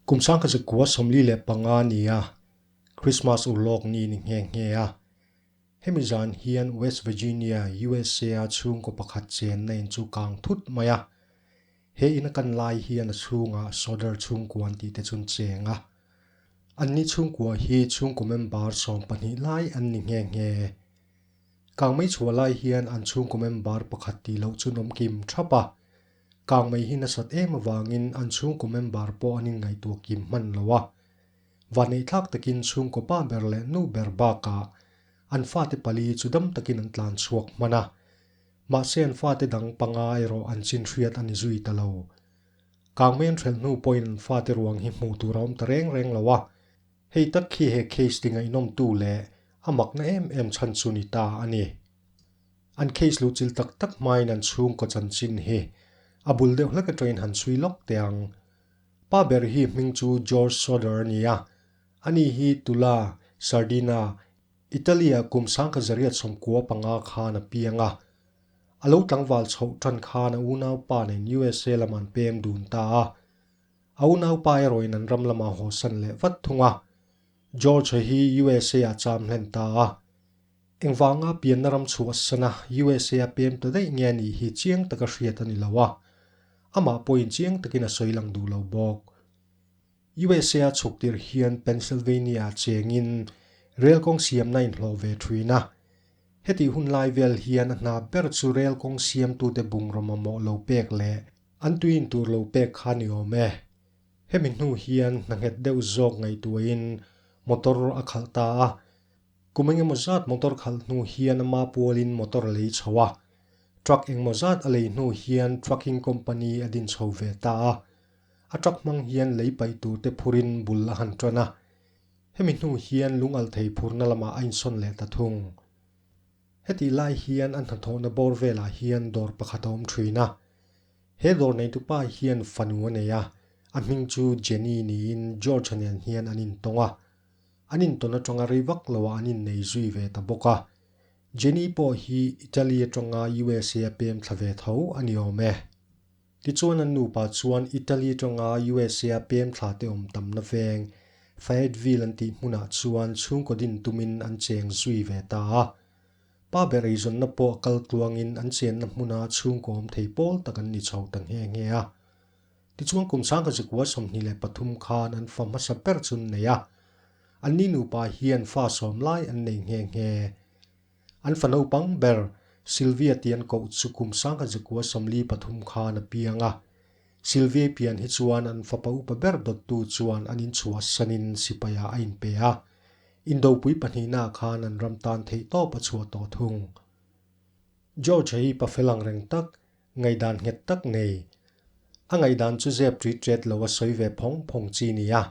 Kum 1945 nia Krismas urlawk ni ni nghe nghe a. Hemi zan hian West Virginia, USA-a chhungkaw pakhat chenna in chu kang thut mai a. He in a kan lai hian a chhungah Sodder chhungkua an tih te chu an cheng a. Anni chhungkua hi chhungkaw member 12 lai an ni nghe nghe. Kang mai chhuah lai hian an chhungkaw member pakhat tih loh chu an awm kim thap a. Kang mai hi nasat em avangin an chhungkaw member pawh an inngaihtuah kim hman lo a. Vanneihthlak takin chhungkaw pa ber leh nu ber bakah an fate pali chu dam takin an tlan chhuak hman a. Mahse an fate dang panga erawh an chin hriat a ni zui ta lo. Kang mai an hrelh hnu pawhin an fate ruang hi hmuh tur a awm ta reng reng lo a. Hei tak khi he case ti ngaihnawmtu leh a makna em em chhan chu ni ta a ni. An case luh chil tak tak hmain an chhungkaw chanchin hi a bul deuh hlek atangin han chhui lawk teh ang. Pa ber hi hming chu George Sodder a ni a, ani hi Tula, Sardina, Italy-ah kum 1995 khan a piang a. A lo tlangval chhoh tan khan a unaupa nen USA lamah an pem dun ta a. A unaupa erawhin an ram lamah hawsan leh vat thung a. George-a hi USA-ah cham hlen ta a. Engvanga pianna ram chhuah sana USA a pem ta daih nge anih hi chiang taka hriat a ni lo a, amah pawhin chiang takin a sawi lang duh lo bawk. USA a chhuk tirh hian Pennsylvania ah chengin rel kawng siamna a inhlawh ve thin a. Hetih hun lai vel hian a hna ber chu rel kawng siamtute bungraw mamawh lo pek leh an tui intur lo pek kha ni awm e. Hemi hnu hian hna nghet deuh zawk ngaihtuahin motor a khalh ta a. Kum engemaw zat motor khalh hnu hian ama pualin motor a lei chho a, truck engemaw zat a lei hnu hian trucking company a din chho ve ta a. A truck hmang hian lei paih tur te phurin bul a han tan a. Hemi hnu hian lungalh thei phurna lamah a insawn leh ta thung. Hetih lai hian a hnathawhna bawr velah hian dawr pakhat a awm thin a. He dawr neitupa hian fanu a nei a, a hming chu Jenny niin George-a nen hian an intawng a. An intawn atanga rei vak loah an innei zui ve ta bawk a. Jenny pawh hi Italy atanga USA a pem thla ve tho a ni awm e. Tichuan an nupa chuan Italy atanga USA a pem thla te awm tamna veng Fayetteville an tih hmunah chuan chhungkaw din tumin an cheng zui ve ta a. Pa ber eizawnna pawh a kal tluangin an chenna hmuna chhungkaw awm thei pawl tak an ni chho ta nghe nghe a. Tichuan kum 1923 khan an fa hmasa ber chu an nei a, anni nupa hian fa sawm lai an nei nghe nghe. An fa naupang ber Sylvia tih an koh chu kum 1943 khan a piang a. Sylvia pian hi chuan an fapa upa ber dawttu chuan an inchhuahsanin sipaiah a inpe a, Indopui pahnihnaah khan an ram tan theihtawp a chhuah tawh thung. George hi pa fel angreng tak, Ngaihdan nghet tak nei. A ngaihdan chu zep ṭi ṭet lo a sawi ve phawng phawng chi nia.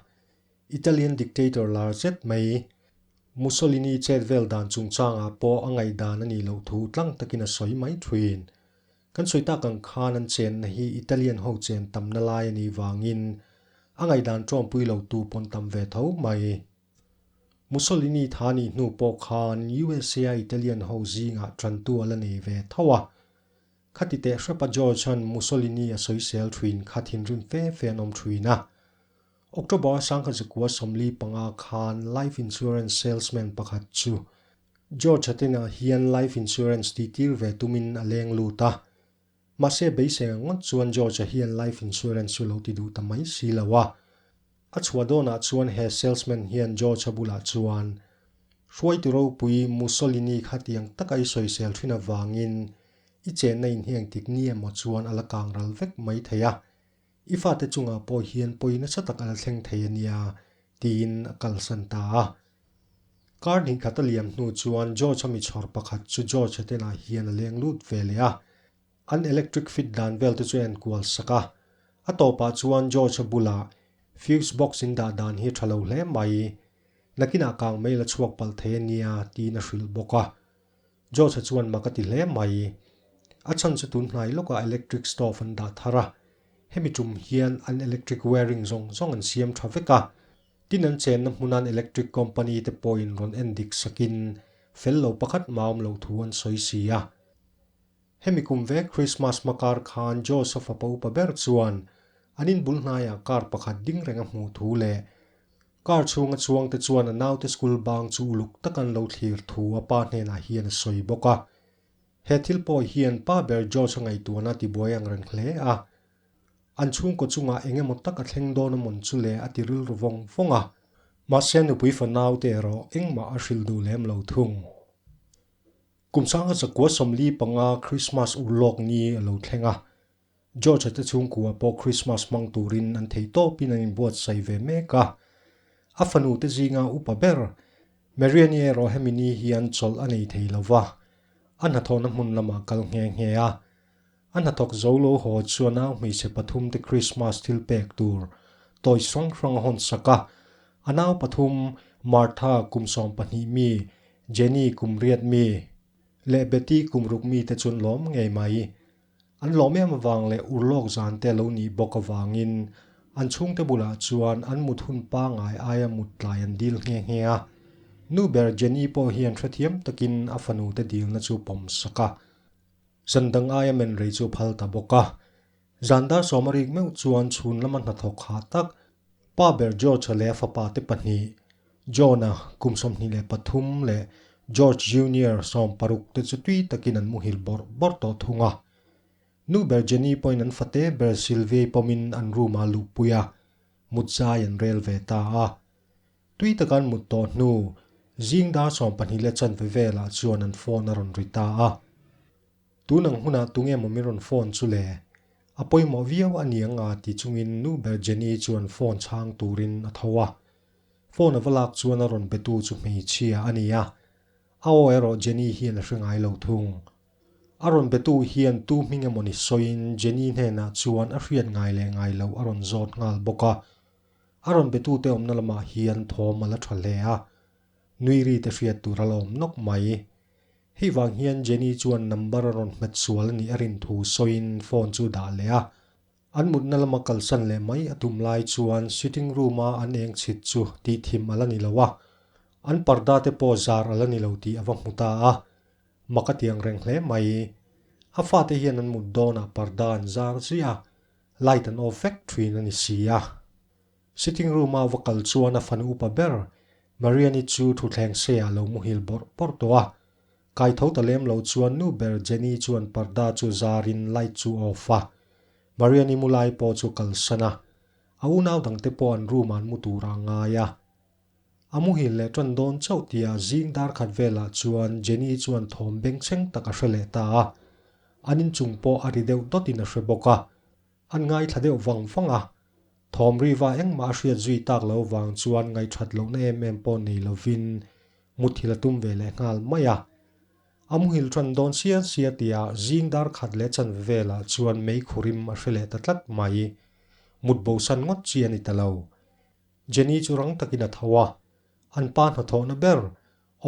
Italian dictator lar zet mai. Mussolini chet vel dan chungchangah pawh a ngaihdan a nih loh thu tlang takin a sawi mai ṭhin. Kan sawi tak ang khan an chenna hi Italian ho chen tamna lai a nih vangin a ngaihdan ṭawmpui lo tu pawn tam ve tho mai. Mussolini tha nih hnu pawh khan USA a Italian ho zingah ṭantu a la nei ve tho a. Khati teh hrepa George-a'n Mussolini a sawisel ṭhin kha thinrim fe fe an awm ṭhin a. October 1945 khan life insurance salesman pakhat chu George-a tenah hian life insurance tihtir ve tumin a leng lut a. Mahse beisei ang ngawt chuan George-a hian life insurance chu lo ti duh ta mai si lo a. A chhuah dawnah chuan he salesman hian George-a bulah chuan, Hruaitu ropui Mussolini kha tiang taka i sawisel thin avangin i chenna in hi engtik ni emaw chuan a la kang ral vek mai thei a, i fate chungah pawh hian pawi nasa tak a la thleng thei a nia, tiin a kalsan ta a. Kar hnih khat a liam hnu chuan George-a mi chhawr pakhat chu George-a tenah hian a leng lut ve leh a. An electric fit dan vel te chu a enkual sak a. A tawpah chuan George-a bulah fuse box in dah dan hi a tha lo hle mai. Nakinah kang mai la chhuak palh thei a nia tiin a hrilh bawk a. George-a chuan mak a ti hle mai. A chhan chu tun hnai lawkah electric stove an dah thar a. Hemi tum hian an electric wiring zawng zawng an siam tha vek a. Tin an chenna hmunan electric company te pawhin rawn en dik sakin fel lo pakhat mah awm loh thu an sawi si a. Hemi kum ve Christmas hmakar khan Joseph-a pa upa ber chuan An in bul hnaiah car pakhat ding reng a hmuh thu leh car chhunga chuangte chuan a naute school bang chu uluk tak an lo thlir thu a pa hnenah hian a sawi bawk a. He thil pawh hian pa ber George a ngaihtuahna tibuai ang reng hle a. An chhungkaw chungah eng emaw tak a thleng dawn a mawn chu le a ti rilru vawng vawng a. Mahse nupui fanaute erawh engmah a hrilh duh lem lo thung. Kum sanga zakua 45 Krismas urlawk ni a lo thleng a. George-a te chhungkua pawh Krismas hmang turin an thei tawpin an inbuatsaih ve mek a. A fanu te zinga upa ber, Marianne erawh hemi ni hian chawlh a nei thei lo va, a hnathawhna hmun lamah kal nghe nghe a. A hnathawk zo lo haw chuan nau hmeichhe pathum te Krismas thil pek tur tawi hrang hrang a hawn sak a. A nau pathum, Martha kum 12 mi, Jenny kum 8 mi leh Betty kum 6 mi te chuan lawm ngei mai. An lawm em avang leh urlawk zan te lo nih bawk avangin an chhungte bulah chuan an mut hun pangai aia mut tlai an dil nghe nghe a. Nu ber Jenny pawh hian hrethiam takin a fanu te dilna chu pawm sak a. Zan dang aia men rei chu phal ta bawk a. Zan dar sawm a rik meuh chuan chhun lama hnathawk hah tak Pa ber George-a leh a fapa te pahnih, John-a kum 23 leh George Junior 16 te chu tui takin an muhil bawrh bawrh tawh thung a. Nu ber Jenny pawhin an fate ber Sylvie pawmin an room-ah luhpui a, mut zai an rel ve ta a. Tui taka an mut tawh hnu, zing dar 12 leh chanve velah chuan an phone a rawn ri ta a. Tun ang hunah tunge maw min rawn phone chu le? A pawimawh viau a ni ang a ti chungin nu ber Jenny chuan phone chhang turin a tho a. Phone a va lak chuan a rawn betu chu hmeichhia a ni a. A aw erawh Jenny hian a hre ngai lo thung. A rawn betu hian tu hming emaw ni sawiin Jenny hnenah chuan a hriat ngai leh ngai loh a rawn zawt nghal bawk a. A rawn betute awmna lamah hian thawm a la tha hle a. Nui ri te hriat tur a la awm nawk mai. Hei vang hian Jenny chuan number a rawn hmet sual a nih a rin thu sawiin phone chu dah leh a. An mutna lama kalsan leh mai a tum lai chuan sitting room a an eng chhit chu tih thim a la ni lo a. An parda te pawh zar a la ni lo tih a va hmu ta a. Mak a tiang reng hle mai. A fate hian an mut dawnah parda an zar ziah a, light an off vek thin a ni si a. Sitting room a va kal chuan a fanu upa ber Mariani chu thutthleng seiah a lo muhil bawrh bawrh tawh a. Kai tho ta lem lo chuan nu ber Jenny chuan parda chu zarin light chu a off a. Mariani mu lai pawh chu kalsan a. A unau dangte pawh an room ah an mu tur a ngai a. A muhil leh tan dawn chauh tia zing dar khat velah chuan Jenny chuan thawm bengchheng tak a hre leh ta a. An inchung pawh a ri deuh dawtin a hre bawk a. An ngaithla deuh vang vang a, thawm riva engmah a hriat zui tak lo vang chuan ngaihthat lohna em em pawh nei lovin muthilh a tum ve leh nghal mai a. A muhil tan dawn sia sia tia zing dar khat leh chanve velah chuan mei khurim a hre leh ta tlat mai. Mut bosan ngawt chi a ni ta lo. Jenny chu rang takin a tho a, an pa hnathawhna ber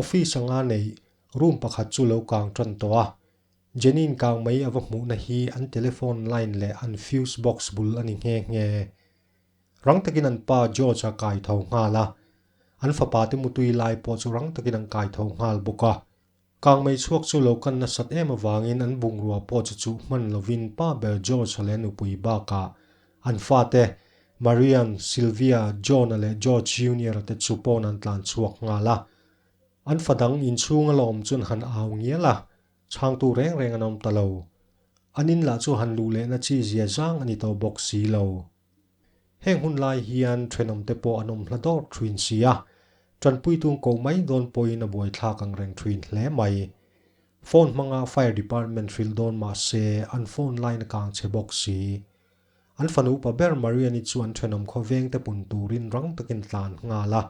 office anga neih room pakhat chu lo kang tan tawh a. Jenny-in kang mai a va hmuhna hi an telephone line leh an fuse box bul a ni nghe nghe. Rang takin an pa George-a kai tho nghal a, an fapa te mutui lai pawh chu rang takin an kai tho nghal bawk a. Kang mai chhuak chu lo kan nasat em avangin an bungrua pawh chu chuh hman lovin pa ber George-a leh nupui bakah an fate Marian, Sylvia, John-a leh George Junior-a te chu pawn an tlan chhuak nghal a. An fa dang inchhunga la awm chuan han au ngial a, chhangtu reng reng an awm ta lo. An in lah chu han luh lehna chi zia zang a ni tawh bawk si lo. Heng hun lai hian thenawmte pawh an awm hla dawr thin si a, tanpuitu ko mai dawn pawhin a buaithlak ang reng thin hle mai. Phone hmanga Fire Department hrilh dawn mah se an phone line a kang chhe bawk si. An fanu upa ber Mariani chu an thenawm khawvengte pun turin rang takin tlan nghal a,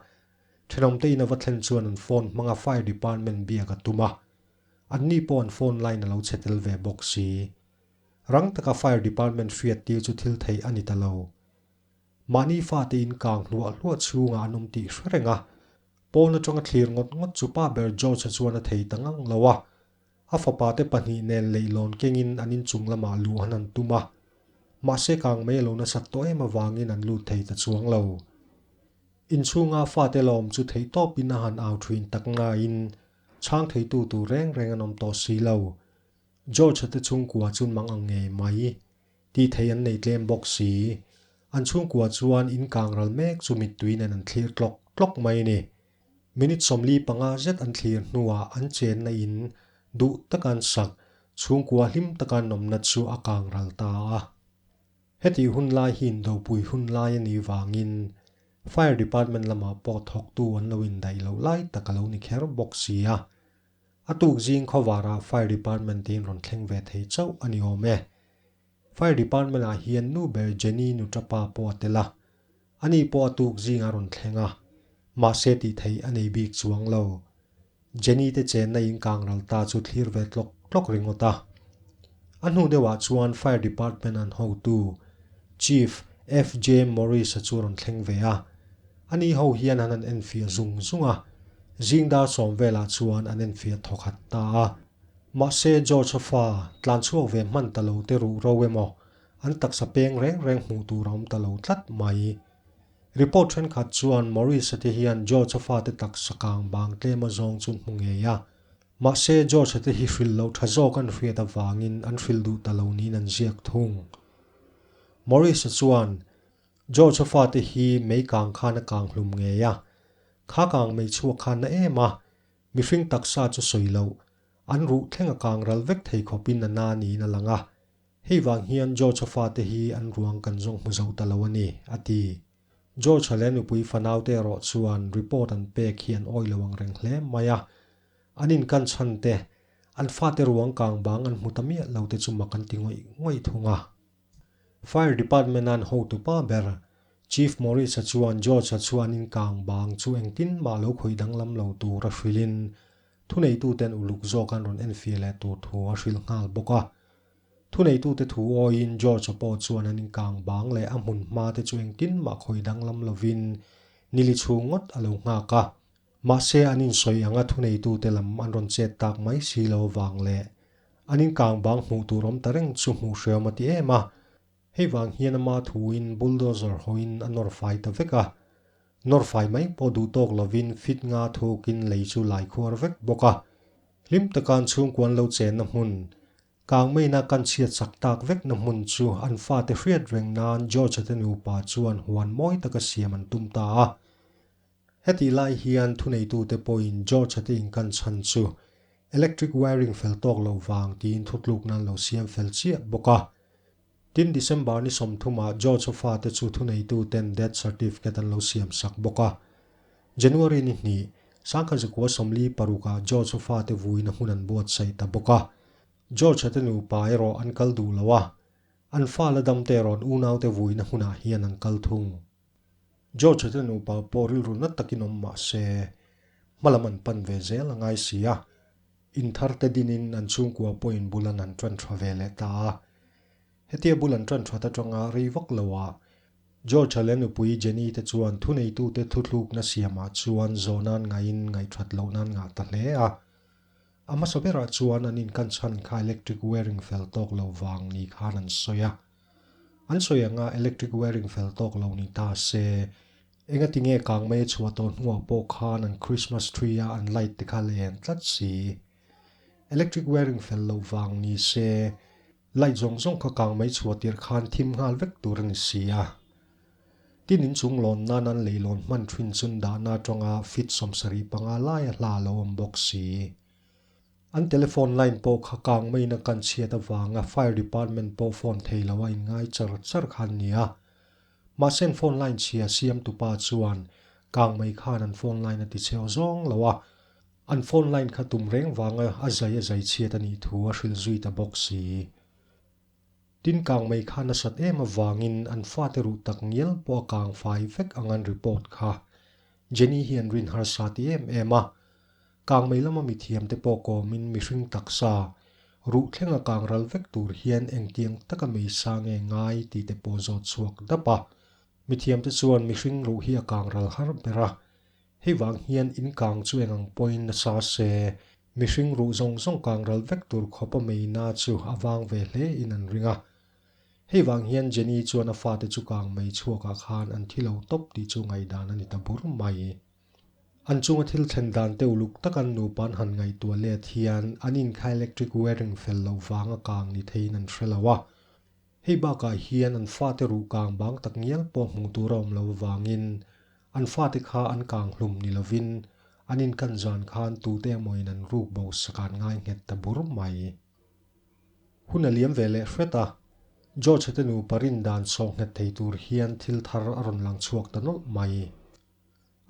Thenawmte in a va thlen chuan an phone hmanga Fire Department biak a tum a, anni pawh an phone line a lo chhe tel ve bawk si. Rang taka Fire Department hriat tir chu thil theih a ni ta lo. Mahni fate in kang hluah hluah chhungah an awm tih hre reng a, pawn atanga thlir ngawt ngawt chu pa ber George-a chuan a thei ta ngang lo a, a fapa te pahnih nen leihlawn kengin an inchung lamah luh han an tum a, mahse kang mai a lo nasat tawh em avangin an lut thei ta chuang lo. Inchhunga fate lawm chu theihtawpin a han au thin tak ngaiin chhang theitu tur reng reng an awm tawh si lo. George-a te chhungkua chu mang ang ngei mai. Tih theih an nei tlem bawk si. An chhungkua chuan in kang ral mek chu mittui nen an thlir tlawk tlawk mai a ni. Minute 45 zet an thlir hnuah an chenna in duh taka an sak, chhungkua hlim taka an awmna chu a kang ral ta a. Hetih hun lai hi indopui hun lai a nih vangin Fire Department lamah pawh thawktu an lo indaih loh lai tak a lo ni kher bawk si a. A tuk zing khawvarah Fire Department te in rawn thleng ve thei chauh a ni awm e. Fire Department ah hian nu ber Jenny Nutrapa pawh a tel a, ani pawh a tuk zing a rawn thleng a, mahse tih theih a nei bik chuang lo. Jenny te chenna in kang ral ta chu thlir ve tlawk tlawk ringawt a. A hnu deuhah chuan Fire Department an hotu Chief FJ Morris-a chu a rawn thleng ve a, ani ho hian an han enfiah zung zung a, zing dar sawm velah chuan an enfiah thawkhat ta a. Mahse, George-a fa tlan chhuak ve hman ta lo te ruh ro emaw, an taksa peng reng reng hmuh tur a awm ta lo tlat mai. Report thenkhat chuan Maurice-a te hian George-a fate taksa kang bang tlem a zawng chu an hmu ngei a. Mahse, George-a te hi hrilh loh tha zawk an hriat avangin an hrilh duh ta lo niin an ziak thung. Maurice-a chuan George-a fate hi mei kang khan a kang hlum ngei a, kha kang mei chhuak khan na em a, Mihring taksa chu sawi loh, an ruh thleng a kang ral vek thei khawpin a na niin a lang a. Hei vang hian George-a fate hi an ruang kan zawng hmu zo ta lo a ni, a ti. George-a leh nupui fanaute erawh chuan report an pek hi an awih lo ang reng hle mai a. An inkan chhan te, an fate ruang kang bang an hmu ta miah lo te chu mak an ti ngawih ngawih thung a. Fire Department an hotupa ber, Chief Morris-a chuan George-a chuan in kang bang chu engtin mah lo khawih danglam lo tur a hrilhin thuneituten uluk zawk an rawn enfiah leh tur thu a hrilh nghal bawk a. Thuneitute thu awiin George-a pawh chuan an inkang bang leh a hmun hma te chu engtin mah khawih danglam lovin nili chhung ngawt a lo nghak a. Mahse an insawi anga thuneitute lam an rawn chet tak mai si lo vang leh an inkang bang hmuh tur awm ta reng chu hmuh hreawm a ti em a. Hei vang hian ama thuin bulldozer hawiin a nawr fai ta vek a. Nawr fai mai pawh duh tawk lovin fit nga thukin lei chu lai khuar vek bawk a. Hlim taka an chhungkuan lo chenna hmun, kangmeina kan chhiat chak tak vekna hmun chu an fate hriat reng nan George-a te nupa chuan huan mawi taka siam an tum ta a. Hetih lai hian thuneitute pawhin George-a te inkan chhan chu electric wiring fel tawk loh vang tiin thutlukna an lo siam fel chiah bawk a. Tin, December ni sawmthumah George-a fate chu thuneituten death certificate an lo siam sak bawk a. January ni hnih, Sangkhat zakua 46 ah George-a fate vuina hmun an buatsaih ta bawk a. George-a te nupa erawh an kal duh lo a, an fa la damte erawh an unaute vuina hmunah hian an kal thung. George-a te nupa pawh rilru na takin awm mah se, hmalam an pan ve zel a ngai si a. Inthar te dinin an chhungkua pawhin bul an han tan tha ve leh ta a. Hetia bul an tan that atanga rei vak loah George-a leh nupui Jenny te chuan thuneitute thuthlukna siamah chuan zawhnan ngaihin ngaihthat lohna an ngah ta hle a. A hmasa berah chuan an inkan chhan kha electric wiring fel tawk lo vang ni khan an sawi a. An sawi anga electric wiring fel tawk lo ni ta se, engati nge kang mai a chhuah tawh hnuah pawh khan an Christmas tree a an light te kha la en tlat si. Electric wiring fel loh vang ni se, light zawng zawng kha kang mai chhuah tirh khan thim nghal vek tur a ni si a. Tin inchung lawn nan an leilawn hman thin chun dahna atanga feet 75 laia hla a lo awm bawk si. An telephone line pawh kha kang maiin a kan chhiat avanga fire department pawh phone thei lo a inngai char char kha an ni a. Mahse an phone line chhia siamtupa chuan kang mai khan an phone line a ti chheu zawng lo a, an phone line kha tum reng vanga a zai a zai chhiat a nih thu a hrilh zui ta bawk si. Tin kang mai kha nasat em avangin an fate ruh tak ngial pawh a kang fai vek ang an report kha. Jenny hi an rin harsa ti em em a. Kang mai lama mithiamte pawh kawmin mihring taksa ruh thlenga kang ral vek tur hian engtiang taka mei sa nge ngai tih te pawh zawt chhuak dap a. Mithiamte chuan mihring ruh hi a kang ral har ber a. Hei vang hian in kang chu eng ang pawhin nasa se mihring ruh zawng zawng kang ral vek tur khawpa meina chu a vang ve hle in an ring a. Hei vang hian Jenny chuan a fate chu kang mei chhuakah khan an thi lo tawp tih chu ngaihdan a ni ta bur mai. An chunga thil thlen dan te uluk tak an nupa an han ngaihtuah let hian an inkha electric wiring fel loh vanga kang ni theiin an hre lo a. Hei bakah hian an fate ruh kang bang tak ngial pawh hmuh tur a awm lo avangin an fate kha an kang hlum ni lovin an inkan zan khan tute emawin an ruk bo sak an ngai nghet ta bur mai. Hun a liam ve leh hret a, George-a te nupa rin dan sawh nghet thei tur hian thil thar a rawn lang chhuak ta nawlh mai.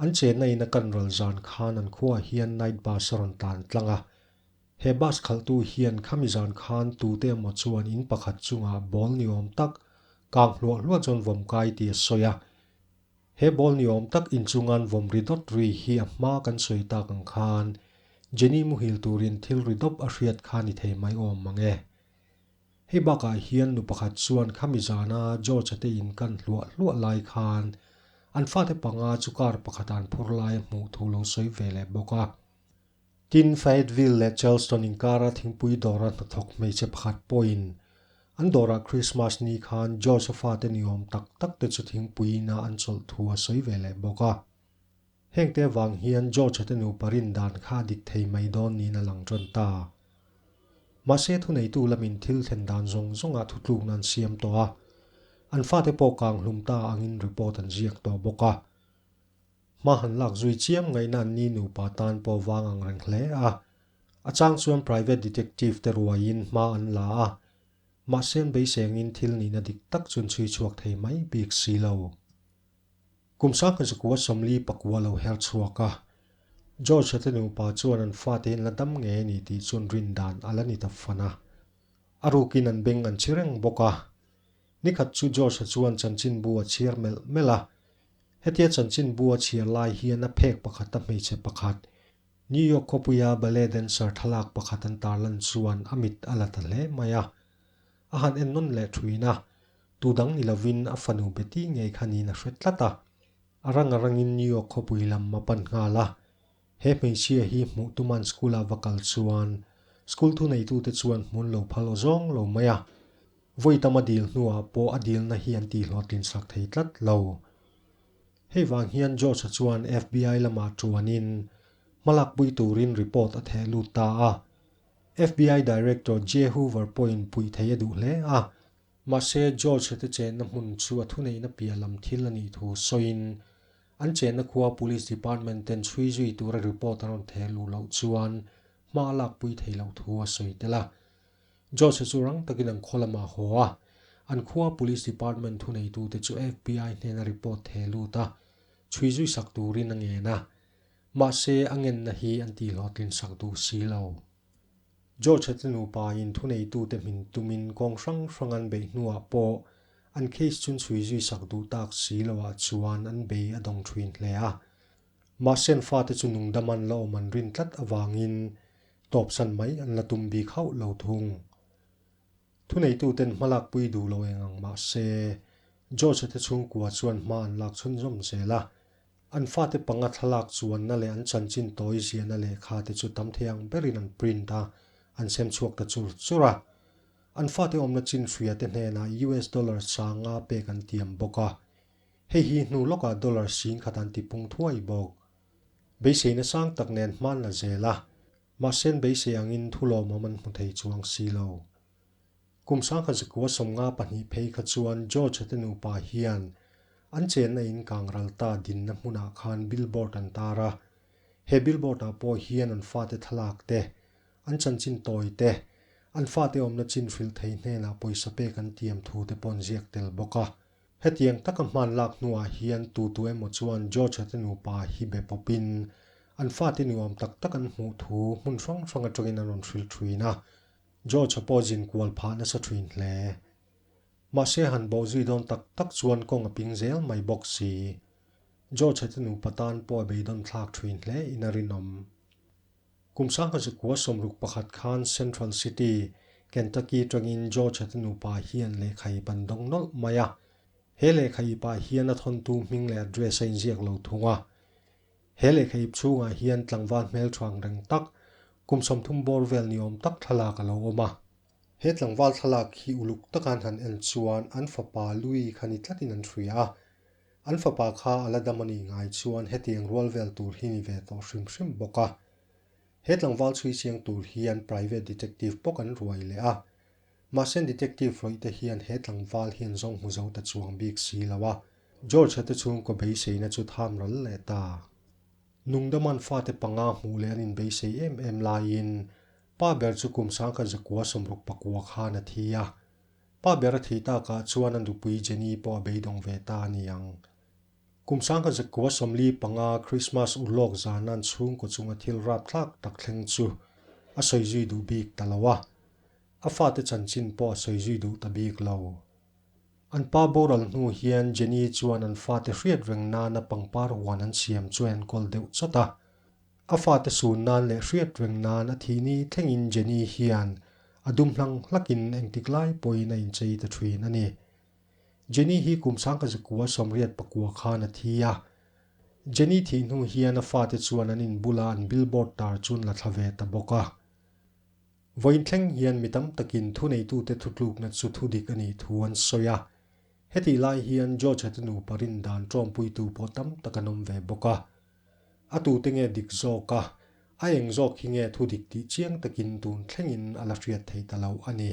An chenna in a kan ral zan khan an khuaah hian night bus a rawn tlan tlang a. He bus khalhtu hian khami zan khan tute emaw chuan in pakhat chungah ball ni awm tak kang hluah hluah chuan vawm kai tih a sawi a. He ball ni awm tak inchungan vawm ri dawt ri hi a hma kan sawi tak ang khan Jenny muhil turin thil ri dawp a hriat kha ni thei mai awm mang e. Hei bakah hian nu pakhat chuan khami zana George-a te in kan hluah hluah lai khan an fate panga chu car pakhat an phur lai a hmuh thu lo sawi ve leh bawk a. Tin, Fayetteville leh Charleston inkara thingpui dawra hnathawk hmeichhe pakhat pawhin an dawrah Christmas ni khan George-a fate ni awm tak tak te chu thingpui ina an chawlh thu a sawi ve leh bawk a. Hengte avang hian George-a te nupa rin dan kha a dik thei mai dawn niin a lang ṭan ta. Mahse thuneitu lamin thil thlen dan zawng zawngah thutlukna an siam tawh a, an fate pawh kang hlum ta angin report an ziak tawh bawk a. Hma han lak zui chiam ngaihna an ni nupa tan pawh vang ang reng hle a. A chang chuan private detective te ruaiin hma an la a, mahse an beisengin thil nihna dik tak chu an chhui chhuak thei mai bik si lo. Kum 1940 pakua lo her chhuak a, George-a te nupa chuan an fate in la dam ngei a ni tih chuan rin dan a la ni ta fan a. A rukin an beng an chhi reng bawk a. Nikhat chu George-a chuan chanchinbu a chhiar melh melh a. Hetia chanchinbu a chhiar lai hian a phek pakhata hmeichhe pakhat, New York khawpuia ballet dancer thlalak pakhat an tarlan chuan a mit a la ta hle mai a. A han en nawn leh thuin a, Tu dang ni lovin a fanu Betty ngei kha niin a hre tlat a. A rang a rangin New York khawpui lam a pan nghal a. He hmeichhia hi hmuh tuman school-a va kal chuan school thuneitute chuan hmun lo phal aw zawng lo mai a. Vawi tam a dil hnuah pawh a dilna hi an tihhlawhtlin sak thei tlat lo. Hei vang hian George-a chuan FBI lamah tuanin hmalakpui turin report a theh lut ta a. FBI Director J. Hoover pawhin puih thei a duh hle a. Mahse, George te chenna hmun chu a thuneihna piah lam thil a nih thu sawiin, an chenna khua Police Department ten chhui zui tura report an rawn theh luh loh chuan hma a lakpui thei loh thu a sawi tel a. George chu rang takin an khaw lamah a haw a, an khua Police Department thuneitute chu FBI hnena report theh lut a, chhui zui sak turin a ngen a. Mahse, a ngenna hi an tihhlawhtlin sak duh si lo. George-a te nupa in thuneitute hmin tumin kawng hrang hrang an beih hnuah pawh an case chun chhui zui sak duh tak si loah chuan an bei a dawng thin hle a. Mahse an fate chu nungdam an la awm an rin tlat avangin tawpsan mai an la tum bik hauh lo thung. Thuneituten hmalakpui duh lo eng ang mahse George-a te chhungkua chuan hma an lak chhunzawm zel a. An fate panga thlalak chuanna leh an chanchin tawi ziahna lehkha te chu tam thei ang berin an print a, an sem chhuak ta chur chur a. An fate awmna chin hria te hnenah US dollar sanga pek an tiam bawk a. Hei hi hnu lawkah dollar 10,000 an tipung thuai bawk. Beiseina sang tak nen hman la zel a, mahse an beisei angin thu lawmawm an hmu thei chuang si lo. Kum 1992 phei kha chuan George-a te nupa hian an chenna in kangral ta dinna hmunah khan billboard an tar a. He billboard-ah pawh hian an fate thlalak te, an chanchin tawi te, an fate awmna chin hrilh thei hnenah pawisa pek an tiam thu te pawh an ziak tel bawk a. Hetiang taka hman lak hnuah hian tu tu emaw chuan George-a te nupa hi be pawpin an fate nuam tak tak an hmuh thu hmun hrang hrang atangin an rawn hrilh thin a. George-a pawh zin kual phah nasa thin hle. Mahse han bawh zui dawn tak tak chuan kawng a ping zel mai bawk si. George-a te nupa tan pawh a beidawn thlak thin hle in a rinawm. Kum 1961 khan Central City, Kentucky tangin George-a te nupa hian lehkha ip an dawng nawlh mai a. He lehkha ipah hian a thawntu hming leh address a inziak lo thung a. He lehkha ip chhungah hian tlangval hmelthuang reng tak, kum 30 bawr vel ni awm tak thlalak a lo awm a. He tlangval thlalak hi uluk taka an han en chuan an fapa Louis kha ni tlatin an hria a. An fapa kha a la dam a nih ngai chuan hetiang rual vel tur hi ni ve tawh hrim hrim bawk a. He tlangval chhui chiang tur hian private detective bawk an ruai leh a. Mahse detective rawih te hian he tlangval hi an zawng hmu zo ta chuang bik si lo a, George-a te chhungkaw beiseina chu tham ral leh ta. Nungdaman fate panga hmuh leh an inbeisei em em laiin pa ber chu kum sangkhat zakua 69 khan a thi a. Pa ber a thih takah chuan a nupui Jenny pawh a beidawng ve ta a ni ang. Kum 1945 Krismas urlawk zan an chhungkaw chunga thil rapthlak tak thleng chu a sawi zui duh bik ta lo a, a fate chanchin pawh a sawi zui duh ta bik lo. An pa boral hnu hian Jenny chuan an fate hriat reng nana pangpar huan an siam chu a enkawl deuh chawt a. A fate sun nan leh hriat reng nan a thih ni thlengin Jenny hian a dum hlang hlakin engtik lai pawhin a inchei ta thin a ni. Jenny hi kum 1989 khan a thi a. Jenny thih hnu hian a fate chuan an inbula an billboard tar chu an la thla ve ta bawk a. Vawiin thleng hian mi tam takin thuneitute thutlukna chu thudik a nih thu an sawi a. Hetih lai hian George-a te nupa rindan ṭawmpuitu pawh tam tak an awm ve bawk a. A tute nge dik zawk a, a eng zawk hi nge thudik tih chiang takin tun thlengin a la hriat thei ta lo a ni.